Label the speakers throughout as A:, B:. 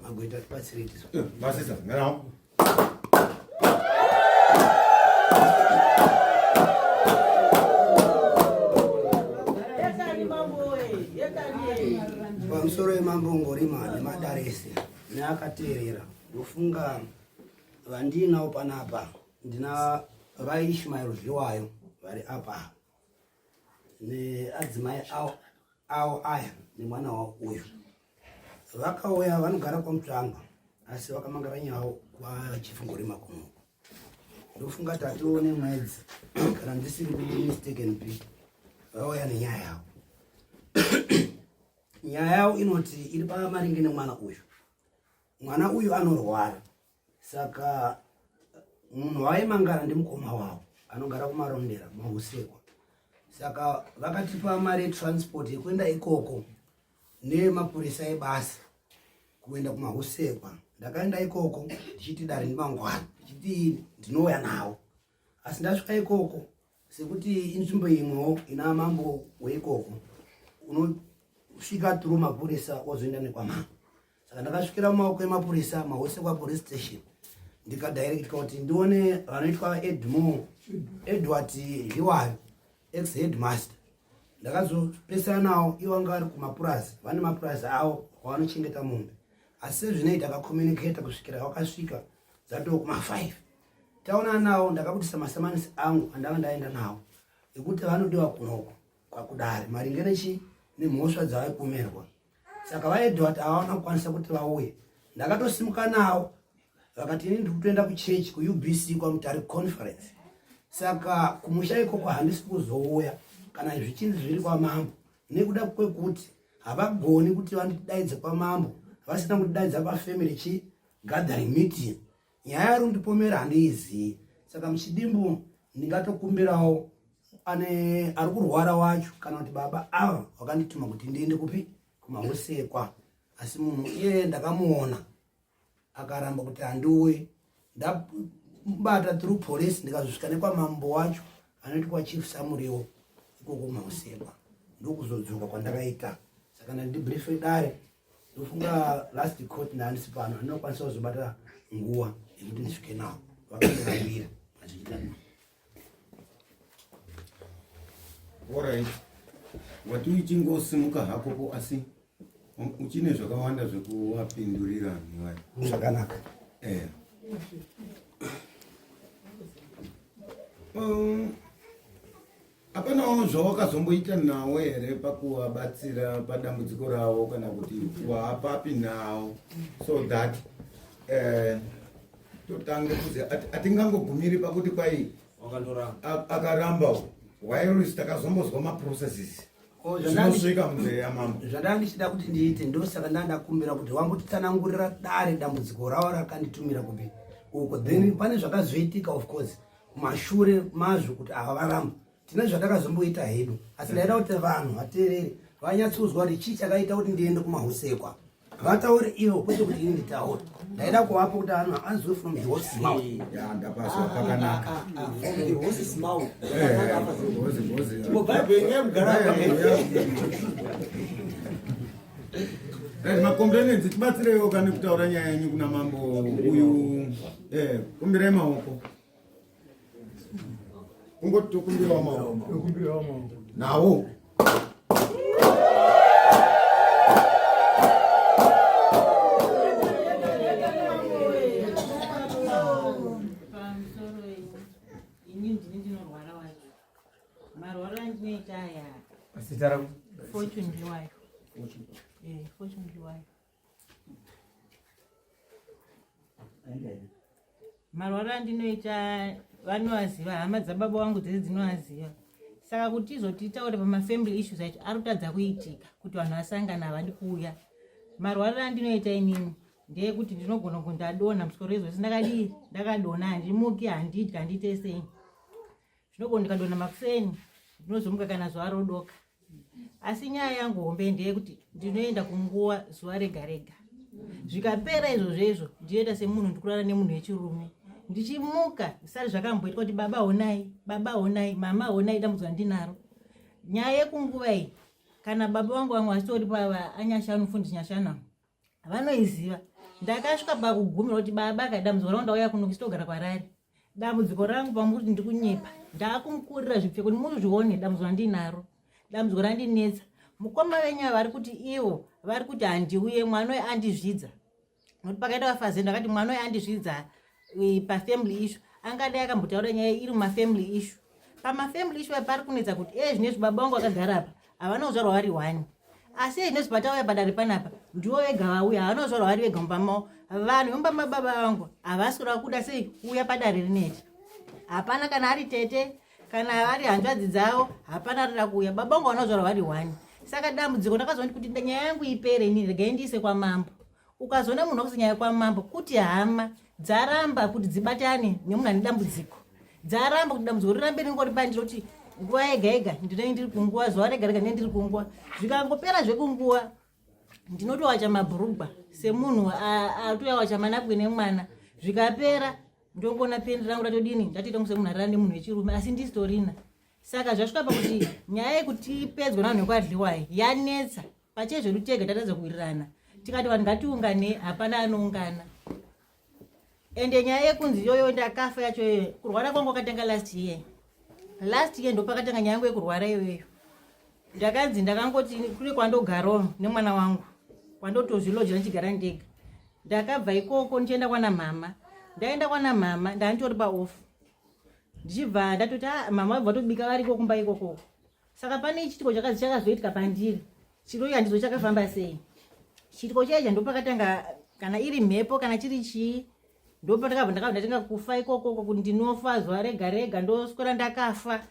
A: Magoita tibatsirei tisu.
B: Eh, Masisa, now.
A: Pamusoro yemambo Ngorima nemadare ese neakateerera ndofunga vandinawo panapa ndina vaIshmael Zviwayo vari apa neadzimai awo aya nemwana wavo uyu vakauya vanogara kwamutsvangwa asi vakamangara nyaya kwachief Ngorima kunoku ndofunga tatione mwedzi kana ndisiri mistaken p vauya nenyaya yavo. Nyaya yavo inoti iri pamaringe nemwana uyu. Mwana uyu anorwara, saka munhu waimangara ndimukoma wavo anogara kumarondera mahusekwa. Saka vakatipa mari yetransport yekuenda ikoko nemapurisa ebasa kuenda kumahusekwa. Ndakaenda ikoko ndichiti dare ndimangwana, ndichiti ndinouya nawo, asi ndasvika ikoko sekuti inzvimbo imwewo ina mambo weikoko, unosvika through mapurisa wozoenda nekwamambo. Saka ndakasvikira mumaoko emapurisa Mahusekwa police station, ndikadirectwa kuti ndione vanoitwa Edmore Edward Hiwayo, ex headmaster. Ndakazopesana nawo, ivo vanga vari kumapurazi, vane mapurazi avo kwavanochengeta mombe, asi sezvinei takacommunicata kusvikira vakasvika dzatoo kuma5. Taonana nawo, ndakabudisa masamanisi angu andanga ndaenda nawo ekuti vanodiwa kunoko kwakudare maringe nechi nemhosva dzavaipomerwa. Saka vaEdward havaona kukwanisa kuti vauye. Ndakatosimuka nawo, vakati ini ndiri kutoenda kuchechi kuUBC kwaMutare conference, saka kumusha ikoko handisi kuzouya kana zvichinzi zviri kwamambo, nekuda kwekuti havagoni kuti vandidaidze kwamambo vasina kutidaidza pafamily chi gathering meeting. Nyaya yari kundipomera handiizii, saka muchidimbu ndingatokumbirawo ane ari kurwara wacho kana kuti baba ava vakandituma kuti ndiende kupi kumahusekwa, asi munhu iyeye ndakamuona akaramba kuti handiuyi. Ndabata through police, ndikazosvika nekwamambo wacho anoitwa Chief Samuriwo ikoko kumahusekwa, ndokuzodzoka kwandakaita. Saka ndandibriefe dare, ndofunga last court ndaandisi pano, andinokwanisa kuzobata nguva yekuti ndisvike nawo, vakandirambira mazviita.
B: Alright. Wati uchingosimuka hakopo asi uchine zvakawanda zvekuvapindurira vanhu.
A: Zvakanaka.
B: Eh. Hapanawo zvawakazomboita nawo here pakuvabatsira padambudziko ravo kana kuti waapapi nawo so that totange kuzi hatingangogumiri pakuti kwai akaramba whilst takazombozwa maprocesses zvinosvika munzeve yamambo?
A: Zvandanga ndichida kuti ndiite, ndosaka ndanga ndakumbira kuti wambotitsanangurira dare dambudziko ravo rakanditumira kupi uko, then pane zvakazoitika of course kumashure mazvo kuti ava varamba, tine zvatakazomboita hedu, asi ndaida kuti vanhu vateerere vanyatsozwa kuti chii chakaita kuti ndiende kumahusekwa, vataure ivo kwete kuti ini nditaure. Ndaida kuvapo kuti vanhu anzwe from the horse's mouth.
B: Ya, ndapaswa pakanaka.
C: From the horse's mouth.
B: Gozi, gozi.
C: Bhaibheri yemugara.
B: Right, macomplainants, tibatsireiwo kani kutaura nyaya yenyu kuna mambo uyu. Kumbirai maoko. Kungoti tokumbirawo maoko. Nawo.
D: Pamusoro yenyu, ini ndini ndinorwara wacho. Marwaro andinoita aya.
E: Zita rako?
D: Fortune Liwayo. Fortune Liwayo. Marwaro andinoita vanoaziva, hama dzababa vangu dzese dzinoaziva. Saka kuti tizoti taure pamafamily issues acho ari kutadza kuitika kuti vanhu vasangana, havadi kuuya. Marwariro andinoita inini ndeyekuti ndinogona kunzi ndadonha musoro izvozvi, ndakadii, ndakadonha, handimuki, handidyi, handiite sei. Zvinogona ndikadonha makuseni, ndinozomuka kana zuva rodoka. Asi nyaya yangu hombe ndeyekuti ndinoenda kunguva zuva rega rega. Zvikapera izvozvo izvo, ndinoita semunhu ndikurara nemunhu wechirume, ndichimuka zvisati zvakamboitwa kuti baba honai, baba honai, mama honai, dambudziko randinaro. Nyaya yekunguva iyi, kana baba vangu vamwe vasitori pava anyasha anofundisa nyashana vanoiziva. Ndakasvika pakugumira kuti baba ka dambudziko rangu ndauya kuno kuchitogara kwarari. Dambudziko rangu pamuri kuti ndikunyepa. Ndakumukurira zvipfeko kuti muzvione dambudziko randinaro. Dambudziko randinetsa. Mukoma venyu ava vari kuti ivo vari kuti handiuye mwana uyu andizvidza. Nokuti pakaita vafazendo akati mwana uyu andizvidza pafamily issue. Angadai akambotaura nyaya iri mumafamily issue. Pamafamily issue pari kunetsa kuti eh zvinezvi baba vangu vakagara apa havana kuzvarwa vari one. Asi zvinezvi patauya padare panapa ndivo vega vauya havana kuzvarwa vari vega mumba mavo. Vanhu vemumba mababa vangu havasi kuda kuda sei kuuya padare rineri. Hapana kana ari tete kana vari hanzvadzi dzavo hapana rida kuuya. Baba vangu havana kuzvarwa vari one. Saka dambudziko ndakazoona kuti nyaya yangu ipere inini regai ndiise kwamambo. Ukazoona munhu wakuti nyaya kwamambo kuti hama dzaramba kuti dzibatane nemunhu ane dambudziko, dzaramba kuti dambudziko rirambe ringori pandiri kuti nguva yega yega ndinenge ndiri kunguva, zuva rega rega ndinenge ndiri kunguva. Zvikangopera zvekunguva ndinotowacha mabhurugwa semunhu atoyawacha manapwe nemwana. Zvikapera ndongoona pendi rangu ratodini ndatoita semunhu arara nemunhu wechirume asi ndisitorina. Saka zvasvika pakuti nyaya yekuti ipedzwe navanhu vekwadliwayi yanetsa. Pachezvedu tega tatadza kuwirirana, tikati vanhu ngatiungane, hapana anoungana. Ende nyaya yekunzi iyoyo ndakafa yacho iyoyo, kurwara kwangu kwakatanga last year. Last year ndopakatanga nyaya yangu yekurwara iyoyo. Ndakanzi ndakangoti kune kwandogarawo nemwana wangu, kwandotozviloja ndichigara ndega. Ndakabva ikoko ndichienda kwana mama. Ndaenda kwana mama ndanditori paoff. Ndichibva ndatoti ah, mama vabva vatobika variko kumba ikoko. Saka pane chiitiko chakazi chakazoitika pandiri. Chiro handizo chakafamba sei. Chiitiko chaicha ndopakatanga kana iri mhepo kana chiri chii ndopandakabva ndakabva ndatanga kufa ikoko kuti ndinofa zuva rega rega ndoswera ndakafa.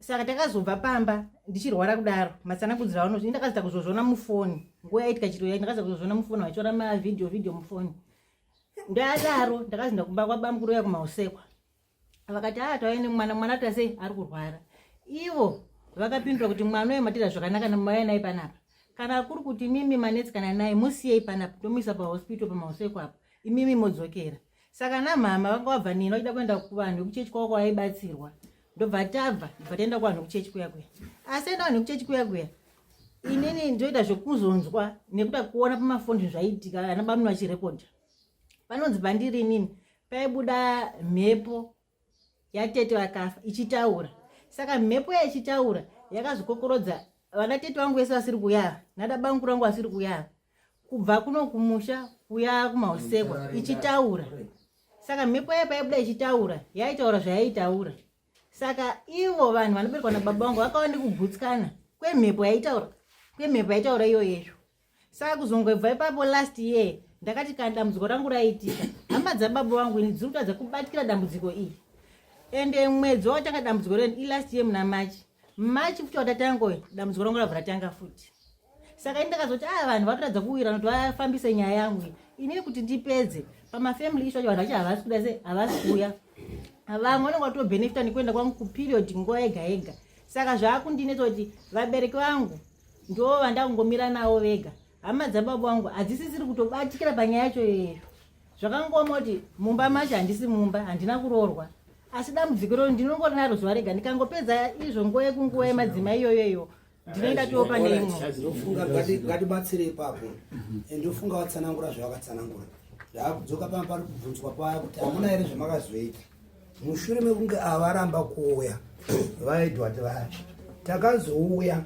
D: Saka takazobva pamba ndichirwara kudaro matsanangudziro aunozvi ndakazoita kuzozviona mufoni nguva yaitika chiro yayi ndakazoita kuzozviona mufoni vachitora mavhidhiyo vhidhiyo mufoni. Ndadaro ndakazoenda kumba kwabamukuru uya kumausekwa. Vakati ah tauya nemwana, mwana kuita sei ari kurwara. Ivo vakapindura kuti mwana uyu matira zvakanaka namauya naye panapa. Kana kuri kuti imimi manetsikana naye musiyei panapa tomuisa pahospital pamausekwa apa imimi modzokera. Saka namama vanga vabva neni vachida kuenda kuvanhu vekuchechi kwavo kwavaibatsirwa. Ndobva tabva ndobva taenda kuvanhu vekuchechi kuya kuya. Asi enda vanhu vekuchechi kuya kuya inini ndoita zvekuzonzwa nekuda kuona pamafoni zvaiitika ana bamuni vachirekodha. Panonzi pandiri inini paibuda mhepo yatete vakafa ichitaura. Saka mhepo yaichitaura yakazokokorodza vana tete vangu vese vasiri kuya nadabangu rangu vasiri kuya kubva kuno kumusha kuya kumausekwa ichitaura. Saka mhepo yayo paibuda ichitaura yaitaura zvayaitaura. Saka ivo vanhu vanoberekwa nababa vangu vakava nekugutsikana kwemhepo yaitaura kwemhepo yaitaura iyoyeyo. Saka kuzongobva ipapo last year ndakati kana dambudziko rangu raitika hama dzababa vangu ini dziri kutadza kubatikira dambudziko iri. Ende mwedzi wakatanga dambudziko reni ilast year muna March. March futi watatanga uyu dambudziko rangu rabva ratanga futi. Saka ini ndakazoti ah vanhu vatotadza kuwirana kuti vafambise nyaya yangu iyi. Inini kuti ndipedze pamafamily issue acho vanhu vacho havasi kuda sei havasi kuuya. Vamwe vanenge vatobhenefita nekuenda kwangu kuperiod nguva yega yega. Saka zvakundinetsa kuti vabereki vangu ndo vandakungomira navo vega. Hama dzababa vangu hadzisisiri kutobatikira panyaya yacho iyoyo. Zvakangooma kuti mumba macho handisi mumba, handina kuroorwa. Asi dambudziko iroro ndinongori naro zuva rega. Ndikangopedza izvo nguva yekunguva yemadzimai iyoyo iyo ndinoenda topa neimwe.
A: Ndofunga ngatibatsire ipapo. Ndofunga watsanangura zvawakatsanangura. Ndakudzoka pamba pari kubvunzwa paya kuti hamuna here zvamakazoita. Mushure mekunge avaramba kuuya vaEdward vaya, takazouya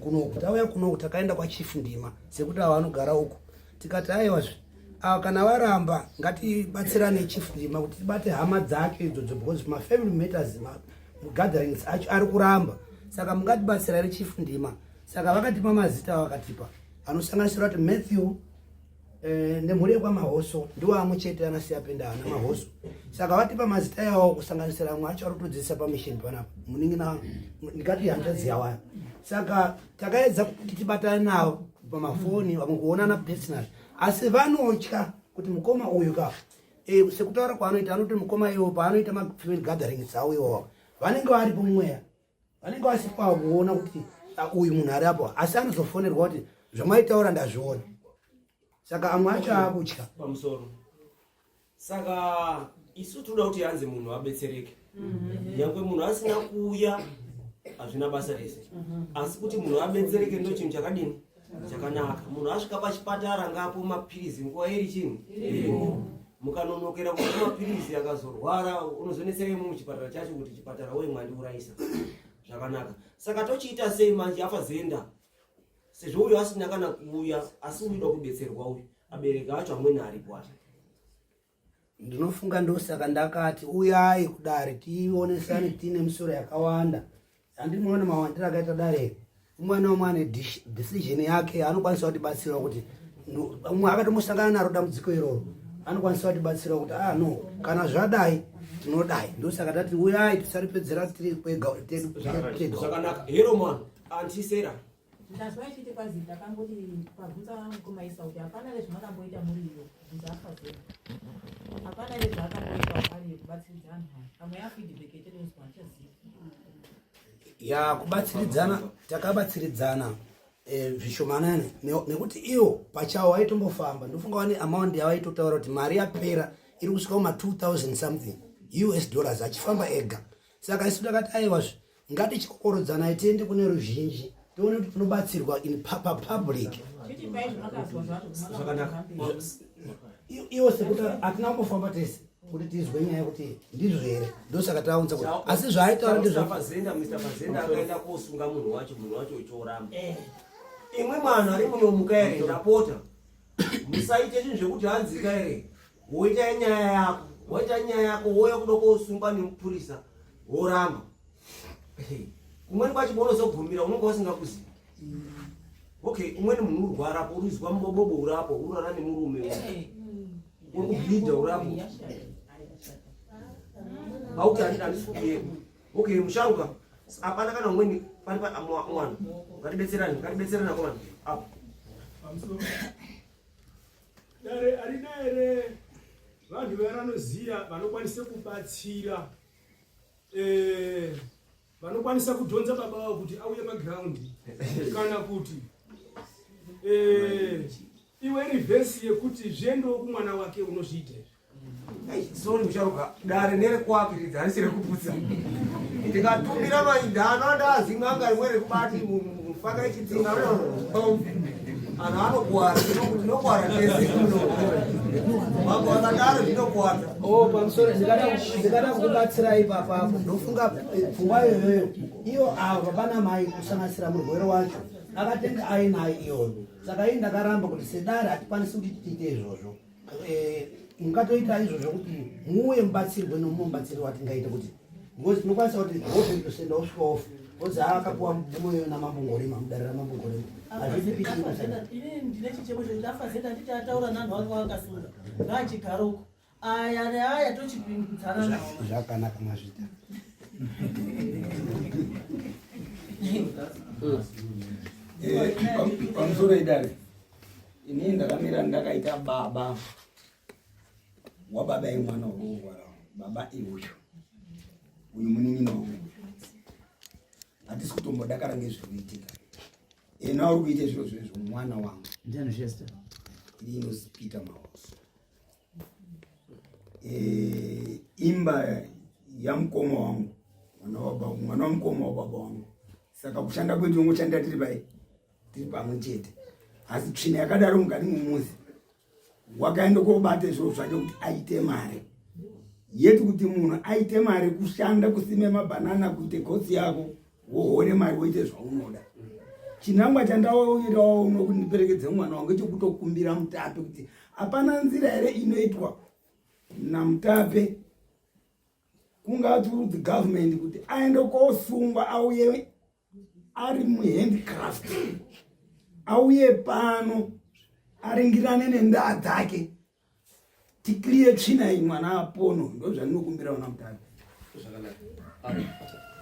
A: kunoku. Tauya kunoku takaenda kwaChief Ndima sekuti ava vanogara uku. Tikati aiwazve ava kana varamba ngatibatsirane Chief Ndima kuti tibate hama dzake idzodzo because mafamily matters gatherings acho ari kuramba. Saka mungatibatsira here Chief Ndima? Saka vakatipa mazita avakatipa anosanganisira kuti Matthew nemhuri yekwaMahoso ndiwo amwe chete anasiyapenda ana Mahoso. Saka vatipa mazita yawo kusanganisira amwe acho ari kutodzidzisa pamisheni panapa munin'ina ndikati hanzvadzi yawaya. Saka takaedza kuti tibatane navo pamafoni vamwe kuonana personal, asi vanotya kuti mukoma uyu ka sekutaura kwaanoita anoti mukoma iwo paanoita mafamily gatherings avo iwawa vanenge varipo mumweya vanenge vasipo kuona kuti uyu munhu ari apo, asi anozofonerwa kuti zvamaitaura ndazviona. Saka amwe acho akutya
C: pamusoro. Saka isu tinoda kuti hanzi munhu abetsereke, nyangwe munhu asina kuuya hazvina basa rese, asi kuti munhu abetsereke ndo chinhu chakadini. Chakanaka. Munhu asvika pachipatara ngaapuwe mapirizi nguva iri chini iripo. Mukanonokera kupa mapirizi akazorwara unozonetseka imo muchipatara chacho kuti chipatara woye mwandiurayisa. Zvakanaka. Saka tochiita sei manje afa zenda sezvo uyu asina kana kuuya asi uyu uda kubetserwa uyu abereki acho amweni aripo ati
A: Ndinofunga ndosaka ndakati uyai kudare tionesane tine misoro yakawanda. Handimuone mawandiro akaita dare. Umwe neumwe ane decision yake anokwanisa kutibatsira kuti umwe akatombosangana naro dambudziko iroro anokwanisa kutibatsira kuti ah no kana zvadai tinodai. Ndosaka tati uyai tisaripedzera tiri kwega tedu tega.
C: Zvakanaka. Hero mwana, Auntie Sarah.
E: Ndazwa ichiti kwazi ndakangoti pabvunza mukoma Isa kuti hapana rezvamakamboita muri iyo bvunza afa zero. Hapana rezvaakamboita ari kubatsiridza anhu aya. Pamwe yafeedback yetinonzwa handichazivi.
A: Ya kubatsiridzana takabatsiridzana eh, zvishomanani nekuti iwo pachawo waitombofamba ndofunga wane amount yawaitotaura kuti mari yapera iri kusvika kuma 2000 something us dollars achifamba ega saka isu takati aiwazve Ngatichikokorodzanai tiende kune ruzhinji tione kuti tinobatsirwa in papublic. Iwo sekuti hatina kumbofamba tese kuti tizwe nyaya kuti ndizvo here ndosaka taunza kuti asi zvaaitaura
C: ndizvo Fazenda Mr Fazenda akaenda kosunga munhu wacho munhu wacho uchioramba eh. Imwe mwana ari munomuka here ndapota musaite zvinhu zvekuti hanzika here woita nyaya yako waita nyaya yako wouya kuda kosungwa nemupurisa woramba kumweni kwacho unozogumira unonga usingakuzivi okay umweni munhu urwarapo urizwa mubobobo urapo urara nemurume uri kubleeda urapo auti handisi kudiye okay musharuka hapana kana umweni pari mwana ngatibetserane ngatibetserane akomana apo
F: Dare harina here vanhu vanoziva vanokwanisa kubatsira eh, vanokwanisa kudhonza baba vavo kuti auye pagraundi kana kuti eh, iwe rivhesi yekuti zviendewo kumwana wake unozviita izvi
C: Sorry musharuka, dare nerekuakiridza harisi rekuputsa. Ndikatumira maindano andazi n'anga rimwe rekubati mufaka yechitsinga anhu anokuwara tinokuwara tese mambo akadaro zvinokuwadza.
A: Oh, pamusoro ndikada kukubatsirai ipapo ndofunga eh, pfungwa iyoyoyo iyo ava baba namai kusanganisira murwere wacho akatenga ainayo iyoyo saka ii ndakaramba kuti sedare hatikwanisi kuti tiite izvozvo Eh, mungatoita izvozvo kuti muuye mubatsirwe nomumwe mubatsiri watingaita kuti because tinokwanisa kuti hope tosenda osvika ofa ozi akapuwa mvumo iyo namambo ngorima mudare ramambo ngorima
G: hazvitipiini ndine chichemo chekuti afazenda anditi ataura nanhu vanga vakasunga ngaachigara uko aya neaya tochipindudzana
A: nawo zvakanaka mazvita
B: eh, pamusoro idare Ini ndakamira ndakaita baba wababa imwana urorwara baba iuyu uyu munin'ina wangu uyu hatisi kutombodakara ngezviri kuitika ena uri kuita zviro zvezvo mwana wangu
H: ndiani zhesta
B: ini inozi peter mahoso e, imba yamukoma wangu mwana wababa mwana wamukoma wababa wangu saka kushanda kwedu tongoshanda tiri pai tiri pamwe chete asi tsvina yakadaro mukati mumuzi wakaenda kobata zviro zvake kuti aite mari yeti kuti munhu aite mari kushanda kusime mabhanana kuite gotsi yako wohore mari woite zvaunoda chinangwa chandaoirawo uno kuti ndiperekedze mwana wangu chekutokumbira mutape kuti hapana nzira here inoitwa namutape kungaa through the government kuti aende kosungwa auye ari muhandcraft auye pano aringirane nendaa dzake tikliye tsvina iyi mwana apono ndozvandinokumbira vana mutatu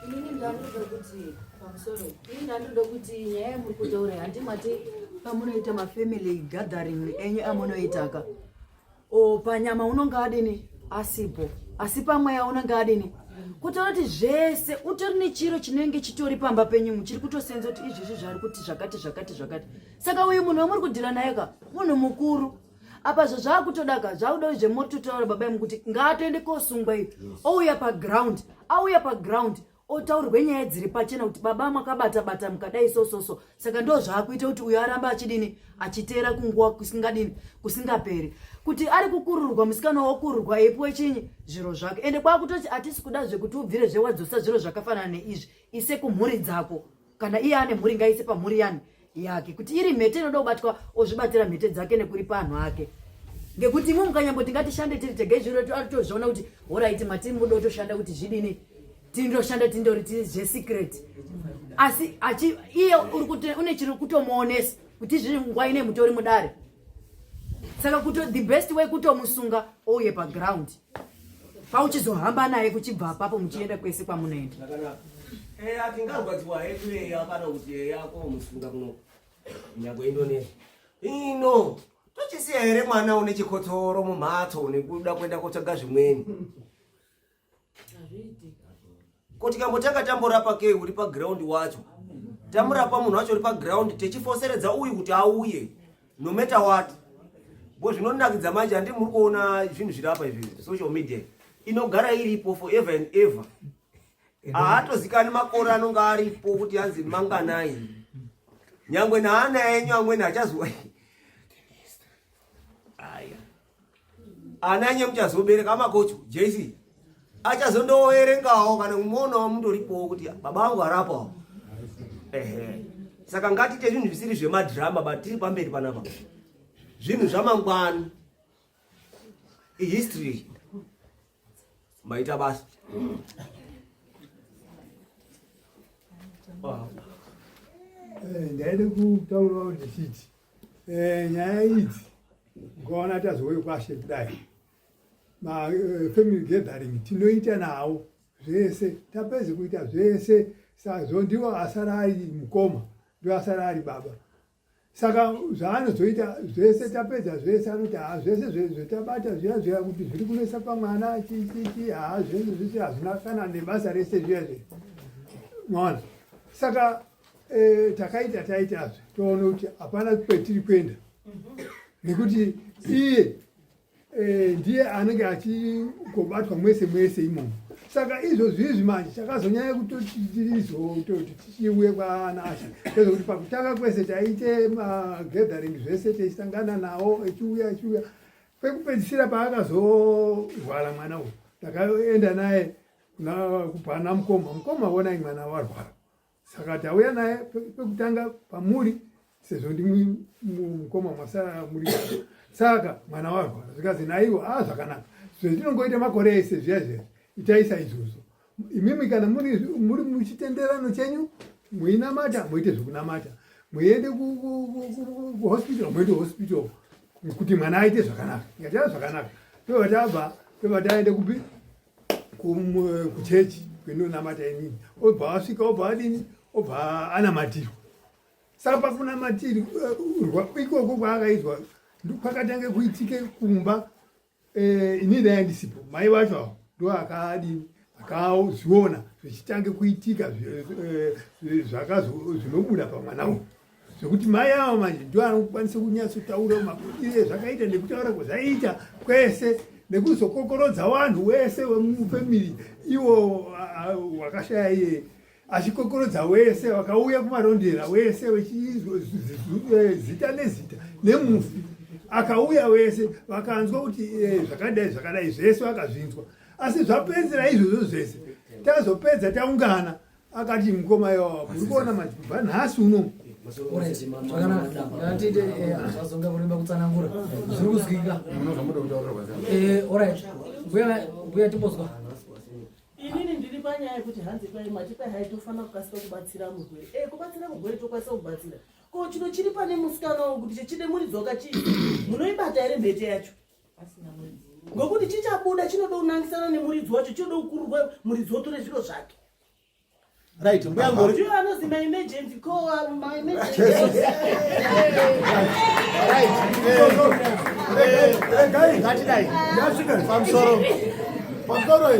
I: inini ndanoda kuti pamusoro ini ndanoda kuti nyaya yamuri kutaura handimati pamunoita mafamily gathering enyu amunoitaka o panyama unonga adini asipo asi pamweya unonga adini kutaura kuti zvese utori nechiro chinenge chitori pamba penyu chiri kutosenza kuti izvizvi zvari kuti zvakati zvakati zvakati saka uyu munhu wamuri kudhira naye ka munhu mukuru apa zvazvaakutodaka zvakuda kuti zvemuri totaura baba imi kuti ngaatoende kosungwa iyo ouya paground auya paground. Otaurirwe nyaya dziri pachena kuti baba makabata bata mukadai so so so. Saka ndo zvaakuita kuti uyo aramba achidini achiteera kunguva kusingadini kusingaperi. Kuti ari kukururwa musikana wokururwa eipuwe chinyi zviro zvake. Ende kwakutoti atisi kuda zvekuti ubvire zvewadzosa zviro zvakafanana neizvi ise kumhuri dzako. Kana iye ane mhuri ngaise pamhuri yani yake kuti iri mhete inoda kubatwa ozvibatira mhete dzake nekuripa anhu ake ngekuti imwe mukanyamboti ngatishande tiri tega izviro atozviona kuti horaiti matiri muda kutoshanda kuti zvidini tindoshanda tindori tiri zvesecret asi achi iye une chiri kutomuonesa kuti izvizvi nguva ine mutori mudare saka kuto the best way kutomusunga ouye paground pauchizohamba naye kuchibva apapo muchienda kwese kwamunoenda.
C: Eya tingarwadziwa hedu eya kana kuti eya komusunga kuno nyangwe Indonesia ino tochisiya here mwana une chikotsoro mumhatso nekuda kuenda kotsvaga zvimweni ko tikambotanga tamborapa kei uri paground wacho tamurapa munhu wacho uri paground tichifoseredza uyu kuti auye no matter what bo zvinonakidza manje handi muri kuona zvinhu zviri apa izvi social media inogara iripo forever and ever haatozikani makore anonge aripo kuti anzi manganai nyangwe naana enyu amweni achazwa aya ana enye muchazobereka amakocho jc achazondoverengawo kana kumuonawo mutoripowo kuti baba vangu arapawo ehe saka ngatiite zvinhu zvisiri zvemadhirama but tiri pamberi panapa zvinhu zvamangwani ihistory maita basa
H: eh, ndaida kutaurawo ndichiti eh, nyaya idzi ukaona tazouye kwashe kudai mafamily eh, gathering tinoita nawo zvese tapedza kuita zvese sazvo ndiwo asara ari mukoma ndiwo asara ari baba saka zvaanozoita zvese tapedza zvese anoti haa zvese zvetabata zviya zviya kuti zviri kunetsa pamwana chichichi haa zvese zvese hazvina kana nebasa rese zviya zviya maona saka e, takaita taitazve toona kuti hapana kwetiri kuenda nekuti iye Eh, ndiye anenge achingobatwa mwese mwese imomo saka izvozvi izvi manje chakazonyanya kutotizototi tichiuye kwaanashe ndezvekuti pakutanga kwese taite magathering zvese teisangana nawo echiuya echiuya pekupedzisira paakazorwara mwana uyu ndakaenda naye pana mukoma mukoma vonai mwana warwara saka tauya naye pekutanga pamuri sezvo ndimwi mukoma masara muri saka mwana warwara zvikazi naiwo a ah, zvakanaka zvetinongoita makore ese zviya zviya itai saizvozvo imimi kana muri muri muchitenderano chenyu muinamata muite zvekunamata muende kuhospital muende hospital kuti mwana aite zvakanaka ikatira zvakanaka tobva tabva tobva taende kupi kuchechi kwendonamata inini obva asvika obva adini obva anamatirwa saka pakunamatirwa ikoko kwaakaizwa kwakatange kuitike kumba eh, ini ndaya ndisipo mai vacho avo ndo akadini akazviona zvichitange kuitika eh, zvinobuda pamwana uyu zvekuti mai avo manje ndo anokwanisa kunyatsotaura mabudire zvakaita nekutaura kwazvaiita kwese nekuzokokorodza vanhu wese wemufamily iwo wakashaya iye achikokorodza wese vakauya kumarondera wese wechizita nezita nemufi akauya wese vakanzwa kuti eh, zvakadai zvakadai zvese vakazvinzwa asi zvapedzera izvozvo zvese tazopedza taungana akati mukoma yo muri kuona manje kubva nhasi uno
J: zvakanaka eh, zvazonga kureba kutsanangura zviri kuzwika eh, orit mbuya timbozwa
G: inini ndiri panyaya yekuti hanzi kwai mati kwai hai tofanira kukasika kubatsira murwere e kubatsira murwere tokwanisa kubatsira ko chino chiri pane musikana wangu kuti chechide muridzi wakachii munoibata here mhete yacho ngokuti chichabuda chinoda kunangisana nemuridzi wacho chinoda kukururwa muridzi wotore zviro zvake
K: right mbuya ngori
G: ndiyo anozi my emergency call my emergency
K: right regai ngatidai pamusoro pamusoro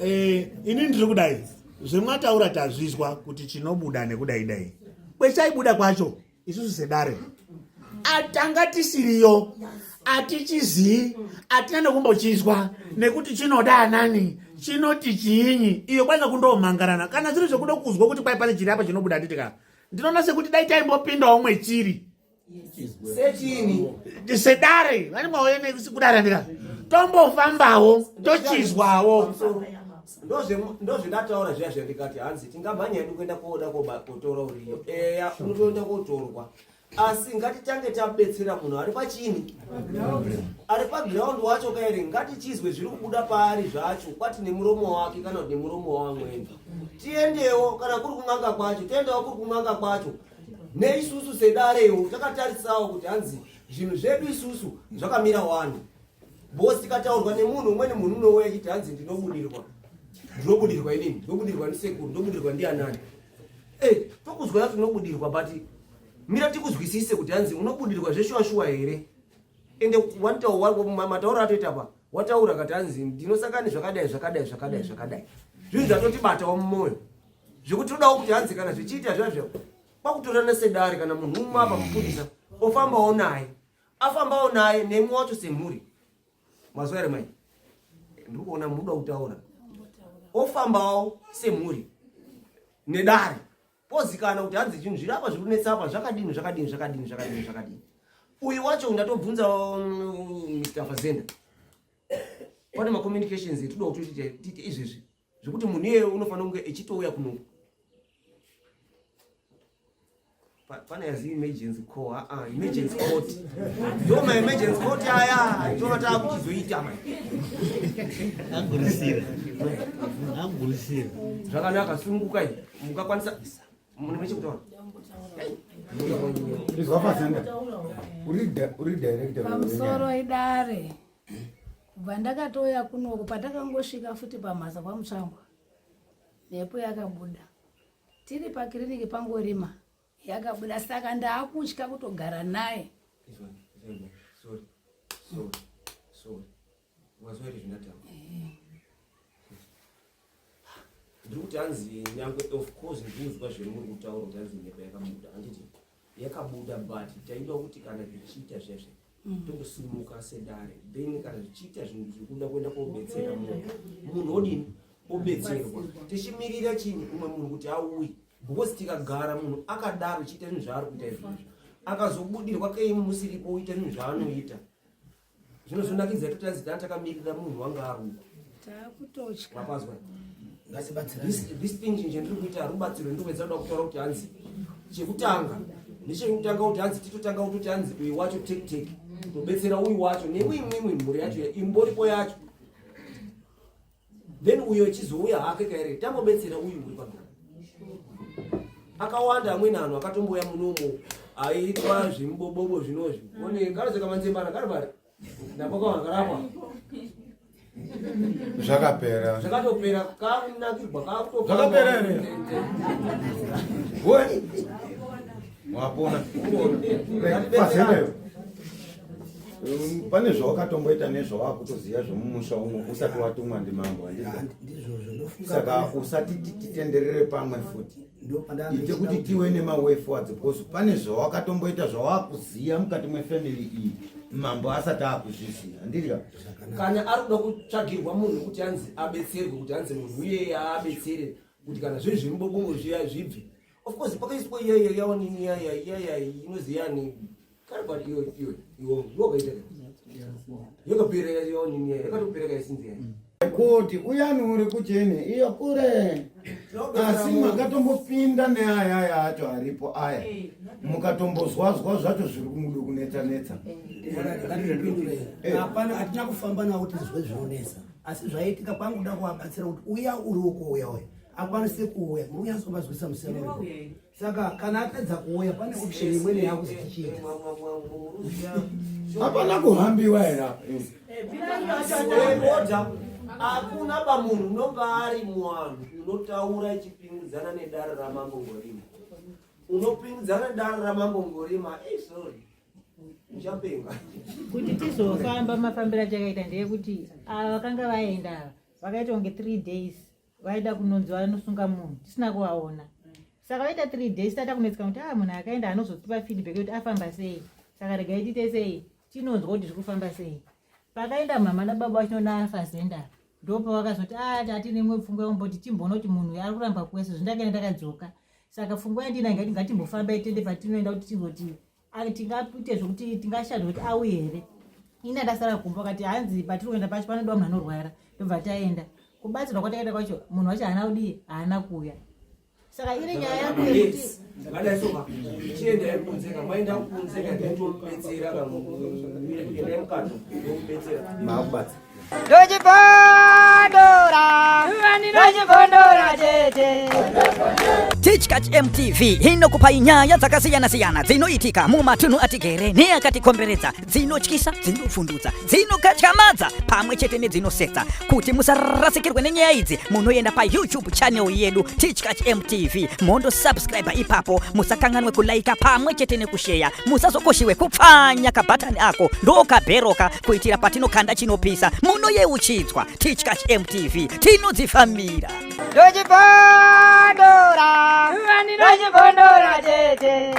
K: eh ini ndiri kudai zvemwataura tazvizwa kuti chinobuda nekudai dai kwechaibuda kwacho isusu sedare atanga tisiriyo. Atichizii, atina nekumbochinzwa nekuti chinoda anani, chinoti chiinyi. Iyo kwanga kundomangarana kana zviri zvekuda kuzwa kuti kwai pane chiri apa chinobuda handiti ka. Ndinoona sekuti dai taimbopindawo mwechiri
C: sechini
K: sedare vane mauye nekudare handika tombofambawo tochizwawo.
C: Ndozvendataura zviya zviya ndikati hanzi tingamhanya hedu kuenda kooda kotora uriyo. Eya, unotoenda kotorwa, asi ngatitange tabetsera munhu ari pachini, ari pagiraundi wacho kaere. Ngatichizwe zviri kubuda paari zvacho, kwati nemuromo wake kana kuti nemuromo wamweni. Tiendewo kana kuri kun'anga kwacho, toendawo kuri kun'anga kwacho neisusu sedarewo takatarisawo kuti hanzi zvinhu zvedu isusu zvakamira wani. Bosi tikataurwa nemunhu umweni, munhu unouya achiti hanzi ndinobudirwa, ndinobudirwa inini, ndinobudirwa ndisekuru, ndinobudirwa ndianani. Eh, tokuzwa kuti unobudirwa, but mira tikuzwisise kuti hanzi unobudirwa zveshuwa shuwa here. Ende matauro atoita pa wataura kati hanzi ndinosangana zvakadai zvakadai zvakadai zvakadai, zvinhu zvatotibatawo mumwoyo zvekuti todawo kuti hanzi kana zvichiita zvazvo kwakutorana sedare, kana munhu umwe apa mupurisa ofambawo naye, afambawo naye nemwe wacho semhuri. Mazuva ere mai, ndiri kuona muda kutaura. Ofambawo semhuri nedare, pozikana kuti hanzi zvinhu zviri apa zviri kunetsa apa zvakadini zvakadini zvakadini zvakadini zvakadini. Uyu wacho ndatobvunza Mr Fazenda, pane macommunications etoda kuti tiite izvezvi zvekuti munhu iyeye unofanira kunge echitouya kunoku. Pane yazi emergency call, aa emergency court, ndo maemergency court aya tova taakuchizoita mai.
K: Agurisira, agurisira.
C: Zvakanaka, sunungukai, mukakwanisa mune mechekutaura.
B: Izwa Fazenda, uri director.
L: Pamusoro idare, kubva ndakatouya kunoko, patakangosvika futi pamhasa kwaMutsvangwa, mhepo yakabuda tiri pakiriniki pangorima, yakabuda, saka ndaakutya kutogara naye.
C: Sorry, sorry, sorry. Wazwa here zvindataura? Ndiri kuti hanzi nyangwe of course ndikuzwa zvemuri kutaura kuti hanzi mhepo yakabuda, handiti yakabuda, but taida kuti kana zvichiita zvezve tongosimuka sedare, then kana zvichiita zvinhu zvekuda kuenda kobetsera munhu, munhu odini, obetserwa, tichimirira chini, umwe munhu kuti auye, because tikagara munhu akadaro chiita zvinhu zvaari kuita izvozvo, akazobudirwa kei musiripo oita zvinhu zvaanoita, zvinozonakidza totanzi tana takamirira munhu wanga ari uko.
L: Taakutotya.
C: Mapazwa?
A: Ngatibatsirane.
C: This thing chinhu chandiri kuita rubatsiro, ndiri kuedza kuda kutaura kuti hanzi chekutanga ndechekutanga kuti hanzi titotanga kutoti hanzi uyu wacho take take kutobetsera uyu wacho nemwi imwimwi mhuri yacho imboripo yacho, then uyo echizouya hake kaere tambobetsera uyu uri pagara. Akawanda amweni anhu akatombouya munomo aitwa zvimubobobo zvinozvi one karozeka manzembana karibari ndapakawana karapwa.
B: Zvakapera.
C: Zvakatopera, kakunakirwa.
B: Zvakapera here? We wapona Fazenda, pane zvawakatomboita nezvawakutoziva zvemumusha umo usati watumwa ndimambo, handiti?
A: Ndizvozvo ndofunga.
B: Saka usati titenderere pamwe futi,
A: Ndopandanga
B: ite kuti tiwe nemaway forwards, because pane zvawakatomboita zvawakuziva mukati mwefamily iyi mambo asati akuzviziva, handiti ka?
C: Kana ari kuda kutsvagirwa munhu kuti anzi abetserwe, kuti anzi munhu iyeye aabetsere kuti kana zvinhu zvemubobobo zviya zvibve, of course pakaiswa iyaiya yaonini iyaya iyaya inozi yani karibati iyo iyo iwo wakaita yakapera yaonini iyaya yakatopera kaisinzi yaya.
B: Kuti uyani uri kuchene iyo kure, asi makatombopinda neayaya acho aripo aya, mukatombozwazwa zvacho zviri kumudo kunetsa netsa.
A: Ngatipindure. Hapana, hatina kufamba nawo kuti tizwe zvinonetsa, asi zvaitika kwanguda kuvabatsira kuti uya uri uko uya uya akwanise kuuya. Muri kunyatsovazwisa musiyano uripo. Saka kana atadza kuuya, pane option imweni yakuzi tichiita.
B: Hapana kuhambiwa here apa?
C: Oda hakuna pamunhu unonga ari muwanhu unotaura ichipingidzana nedare ramambo Ngorima, unopingidzana nedare ramambo Ngorima. Ei, sorry, uchapenga.
D: Kuti tizofamba, mafambiro atakaita ndeyekuti ava vakanga vaenda ava vakaita kunge 3 days vaida kunonzi vanosunga munhu, tisina kuvaona. Saka vaita 3 days tata kunetseka kuti a munhu akaenda anozotipa feedback yekuti afamba sei. Saka regai tiite sei. Tinonzwa kuti zviri kufamba sei. Pakaenda mama nababa vacho naafazenda ndopavakazoti ah tatine imwe pfungwa yekumboti timboona kuti munhu uyu ari kuramba kuuya sezvo ndakaenda ndakadzoka. Saka pfungwa yandinayo ngati ngatimbofambai tiende patinoenda kuti tizoti tingaite zvekuti tingashanda kuti auye here. Ini ndasara kumba vakati hanzi patiri kuenda pacho panodiwa munhu anorwara ndobva taenda. Kubatsirwa kwatakaita kwacho munhu wacho haana kudii haana kuuya. Saka iri nyaya yangu yekuti
C: zvakadai soka chiendai kunze ka maenda kunze ka then tomubetsera ka endai mukati tomubetsera
B: makubatsa
M: Ndochibondora, ndochibondora tete.
N: Tichkach MTV inokupai nyaya dzakasiyana-siyana dzinoitika mumatunhu atigere neakatikomberedza, dzinotyisa, dzinovhundutsa, dzinokatyamadza pamwe chete nedzinosetsa. Kuti musarasikirwe nenyaya idzi, munoenda paYouTube channel yedu Tichkach MTV mondosubscribe ipapo. Musakanganwe kulaika pamwe chete nekusheya. Musazokoshiwe kupfanya kabhatani ako ndokabheroka kuitira patinokanda chinopisa munoyeuchidzwa. Tichkach MTV tinodzifambira.
M: Ndochibondora, ndochibondora tete.